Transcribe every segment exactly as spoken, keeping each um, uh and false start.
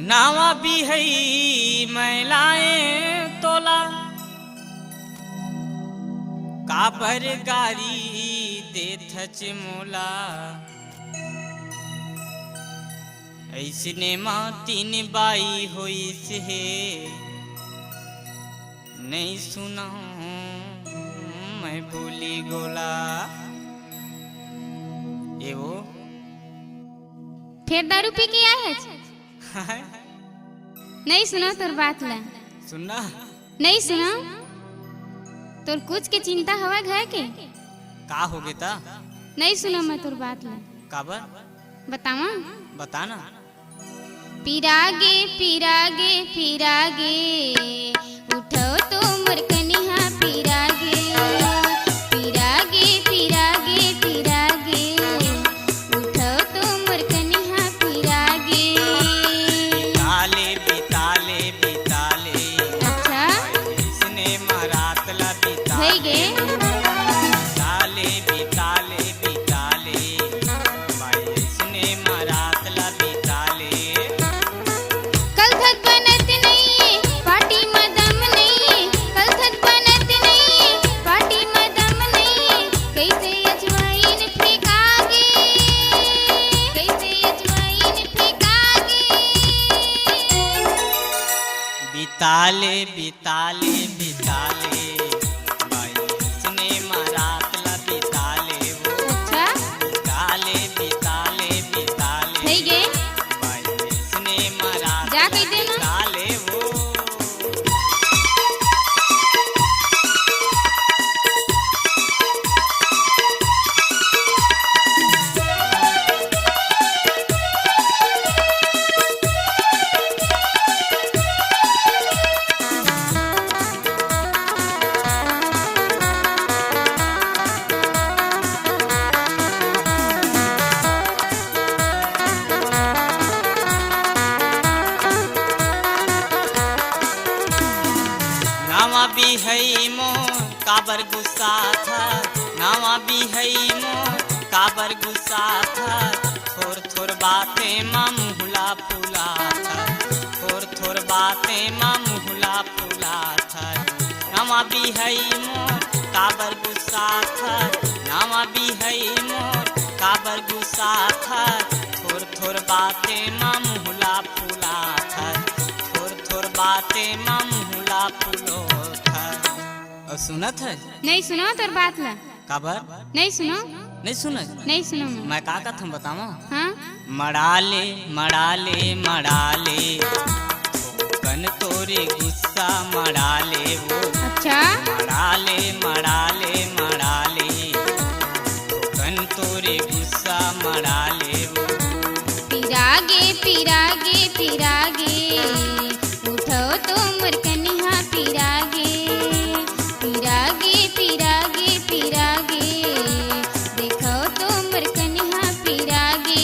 नावा बिहई मैं लाए तोला, काबर गारी देथच मोला। अइसने मा तीन बाई होइस हे, नइ सुनहूं मैं बोली गोला। ए वो फेर दारू पी के आए हच? नइ सुनव तोर बात ला। सुनना। नइ सुनव। तोर कुछ के चिंता हवय घर के? का होगे ता? नइ सुनव मैं तोर बात ला। काबर? बतावा। बता ना। पिरागे, पिरागे, पिरागे, उठव तो मोर कनिहा पिरागे। पिरागे, पिरागे, पिरागे, उठव तो मोर कनिहा पिरागे। बिताले, बिताले, बिताले। अच्छा। इसने मरात ला बिताले। भई गे। बिताले, बिताले, बिताले। बाई इसने मरात ला बिताले। कल थक बनत नइये, पार्टी म दम नइये। कल थक बनत नइये, पार्टी म दम नइये। कइसे अजवाइन फेंकागे, कइसे अजवाइन फेंकागे। बिताले, बिताले, बिताले, बाई इसने मरात ला बिताले वो। अच्छा। बिताले, बिताले, बिताले, भई गे। बाई इसने मरात जा ला कहि दे ना। बिताले वो। नावा बिहई मोर काबर गुस्साथा, नावा बिहई मोर काबर गुस्साथा। थोर थोर बाते मा मुहला फुलाथा, थोर थोर बाते मा मुहला फुलाथा। नावा बिहई मोर काबर गुस्साथा, नावा बिहई मोर काबर गुस्साथा। थोर थोर बाते मा मुहला फुलाथा, थोर थोर बाते मा मुहला फुलोथा। अउ सुनत हे? नइ सुनव तोर बात ला। काबर? नइ सुनव। नइ सुनव? नइ सुनव मैं। मैं का कथंव बतावंव? हाँ? मड़ाले, मड़ाले, मड़ाले, थोकन तोरे गुस्सा मड़ाले वो। अच्छा? मड़ाले, मड़ाले, मड़ाले, थोकन तोरे गुस्सा मड़ाले वो। पिरागे, पिरागे, पिरागे, उठव तो मोर कनिहा पिरागे। पिरागे, पिरागे, पिरागे, देखव तो मोर कनिहा पिरागे।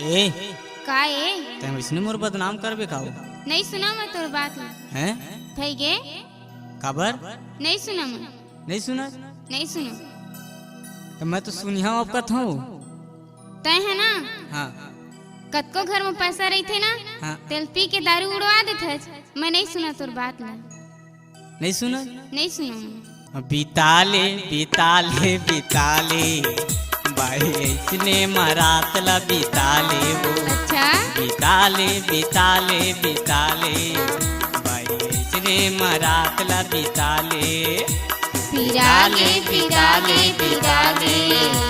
ए, का ए? तैं वइसने मोर बदनाम करबे का ओ? नइ सुनव मैं तोर बात ला। हैं? भई गे? काबर? नइ सुनव मैं। नइ सुनव? नइ सुनव। त मैं तो सुनिहा अब कथंव। तैं हे ना? हाँ। कतको घर म पैसा रहिथे ना, हाँ। तेला पी के दारू उड़वा देथस। मैं नइ सुनव तोर बात ला। नइ सुनव? नइ सुनव। बिताले, बिताले, बिताले, बाई अइसने म रात ला बिता ले वो। अच्छा। बिता ले, बिता ले, बिता ले। बाई अइसने म रात ला बिता ले। पिरा ले, पिरा ले, पिरा ले।